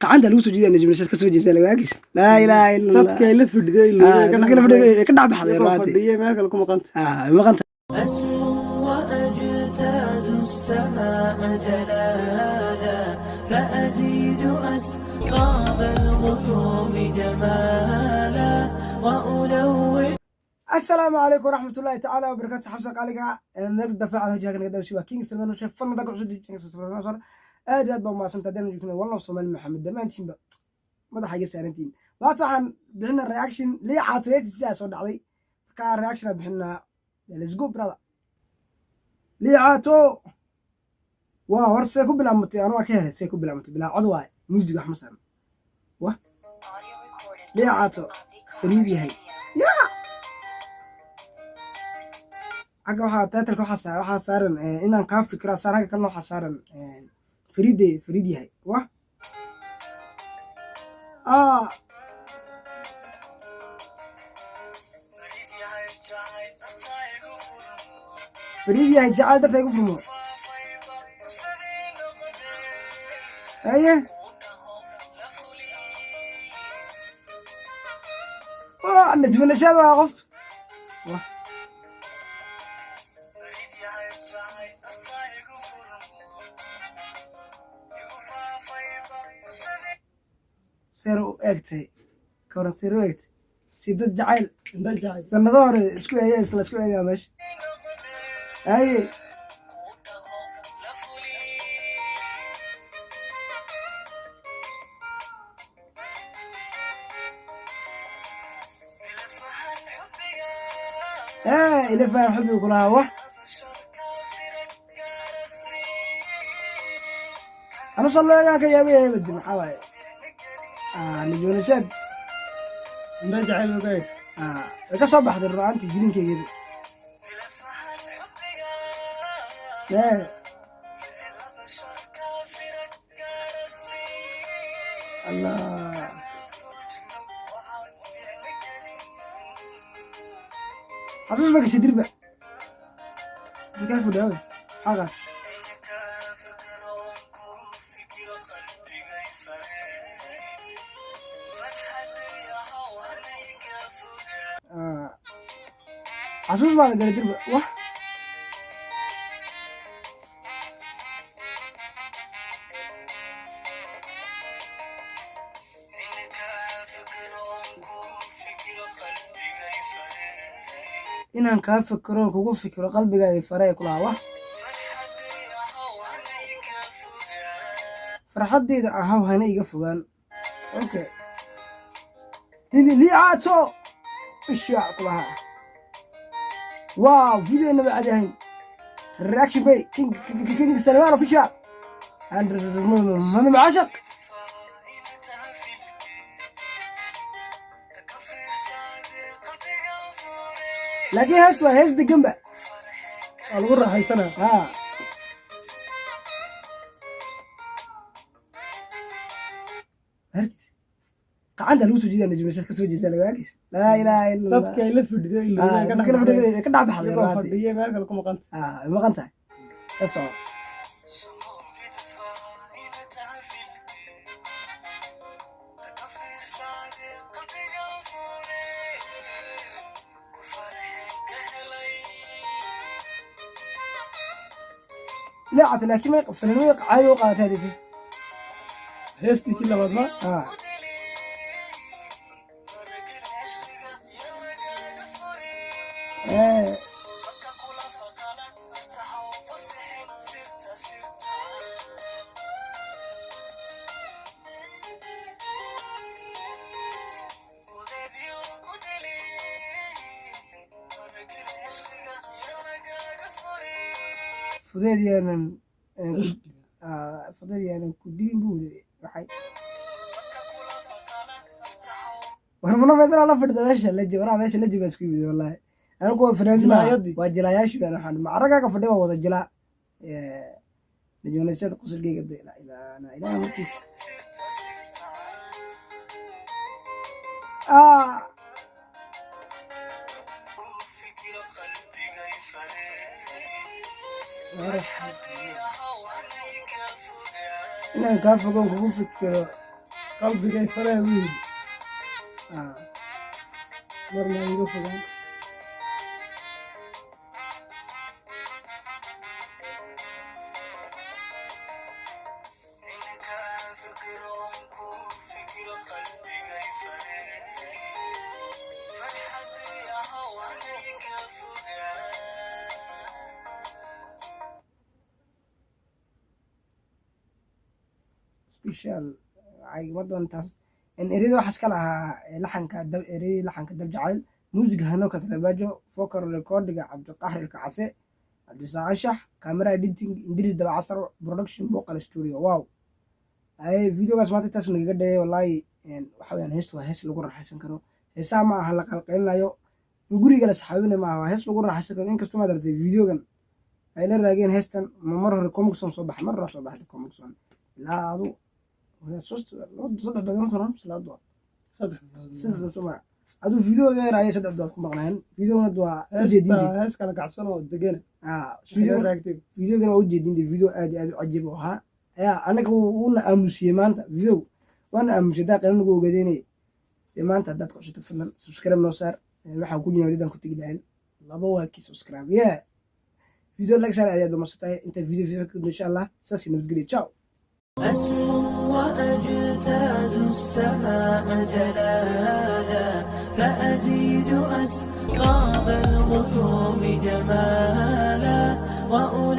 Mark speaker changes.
Speaker 1: Qacanta lagu soo jiidaa Najmi ka soo jeedaa laga arkaysa. Laa ilaaha illa Allah.
Speaker 2: Dadka ay la fadhiday.
Speaker 1: Ah, dadka la fadhiday ka dhacbaxday raati.
Speaker 2: Fadhiyay meel kale ku maqanta.
Speaker 1: Ah, maqanta.
Speaker 3: أسمو وأجتاز السماء جلالا، فأزيد أسقاب الغيوم جمالا وألون.
Speaker 1: Asalaamu calaykum waraxmatullaahi tacaala wabarakaatu. Xabsa qaaliga meel dafaaca hojaaga naga dhawsi waa King Salman Sheekh fadlan dadka cusub King Salman. Aad iyo aad baa umahadsantahay haddaan joogtana wallo Soomaali Maxamed dhammaantiinba madaxa iga saarantiin. Maanta waxaan bixinaa reaction Lii Caato sidaa soo dhacday. Marka reaction aan bixinaa. Let's go, brother. Lii Caato waa horta see ku bilaabmatay? Anu waa ka helay see ku bilaabmatay. Bilaa cod waaye, music wax ma saaran. Wa Lii Caato fariid yahay yaa xagga waxaa title-ka waxaa saaran inaan kaa fikiraa saaran. Xagga kalena waxaa saaran fariide fariid yahay. Wa ah fariid yahay jacayl darta igu furmo. Haye, waa najmanashaad waa qoftu. Wa seer u eegtay kawaran, seer u eegtay si dad jacayl
Speaker 2: Indha jacayl.
Speaker 1: Sanado hore isku eegay, isla isku eegaa meesha. Haye, ila faham xubbiga kulahaa. Wax anu salleegaan ka yaabay badi maxaa waaye? Najmanashaad.
Speaker 2: Indha jacayl uga eegtay.
Speaker 1: Way ka soo baxday run-aantii jilinkeygii. Allah, xasuus ba gashay dirba dadkaa fudhaawe maxaa qaat. Xasuus baa la galay dirba. Wah, inaan kaa fikiro, kugu fikiro, qalbiga ay faree kulahaa. Wah, farxaddayda ahaw hana iga fogaan. Okay, Lii Caato ishaa kulahaa. Wow, video inaba caadi ahayn. Reaction bay King Salman Official mami cashaq. Laakiin heestu waa hees degan ba.
Speaker 2: Waa lagu raaxaysanaa.
Speaker 1: Ha, harkiis qacanta lagu soo jiidaa Najmi ka soo jeedaa laga arkaysa. Laa ilaaha illa Allah.
Speaker 2: Dadka ay la fadhiday.
Speaker 1: Ah, dadka la fadhiday ka dhacbaxday
Speaker 2: Iyagoo
Speaker 1: raati.
Speaker 2: fadhiyay meel kale ku maqanta.
Speaker 1: Ah, way maqan tahay, ka soco. Leecata laakiin may fanaanada caadi u qaadatay hadii.
Speaker 2: Heestiisii labaad ma
Speaker 1: ah ee fudeed yaanan fudeed yaanan ku dilin buu yidhi. Waxay war mana meesha la fadhida meesha leji waraa meesha leji baa isku yimid. Wallaahi anigu waa fanaaniin maaha.
Speaker 2: Jilaayadii.
Speaker 1: Waa jilaayaashii baan waxaan macragaaga fadhiya waa wada jilaa najoonashada qusulkeyga de ilaa ilaa ilaa markiis. Inaan kaa fogoon kugu fikiro.
Speaker 2: Qalbigay faree buu yidhi.
Speaker 1: Ah.
Speaker 2: Marna iga fogaan.
Speaker 1: Special ay ma doontaas in ereyada waxaas ka lahaa laxanka dab, ereyada laxanka Dab Jacayl, muusiga Hanoka Talabajo, vocal recordiga Cabdiqaxir Ilkacase, Cabdisaa Anshax, camera editing Indris Dabacasar, production Boqal Studio. Wow, ay videogaas maanta intaas nagaga dhayay. Wallaahi waxa weyaan heestu waa hees lagu raaxaysan karo. Heesaha ma aha la qalqaylinayo in guriga la saxaabinay, ma aha, waa hees lagu raaxaysan karo. Inkastoo maad aragtay videogan ay la raageen heestan, ma mar hore Comixon soo baxay, mar hore soo baxay Comixon ilaa adu 3 dood sano.
Speaker 2: 3.
Speaker 1: Saddex soo ma aduu video yar ayay 3 dood ku maqnaayeen. Videogana waa ujeedinti.
Speaker 2: Heesta hees kala kacsan oo degana.
Speaker 1: Ah,
Speaker 2: video
Speaker 1: video
Speaker 2: raagtay.
Speaker 1: Videogana waa ujeedinti, video aad iyo aad u cajiib u ahaa ayaa anaga uuna aamusiyey maanta. Video waana aamusiyey daa qaylo nagu ogadeynay. Dee maanta haddaad ku cusubto, fadlan subscribe noo saar. Waxaan ku jina wadadaan ku tegi lahayn laba waa kii subscribe yeah video like saar. Aad iyo aad ba masantahay. Inta video ka insha Allah saas nabadgelyo, ciao.
Speaker 3: أسمو وأجتاز السماء جلالا، فأزيد أسقاب الغيوم جمالا وأ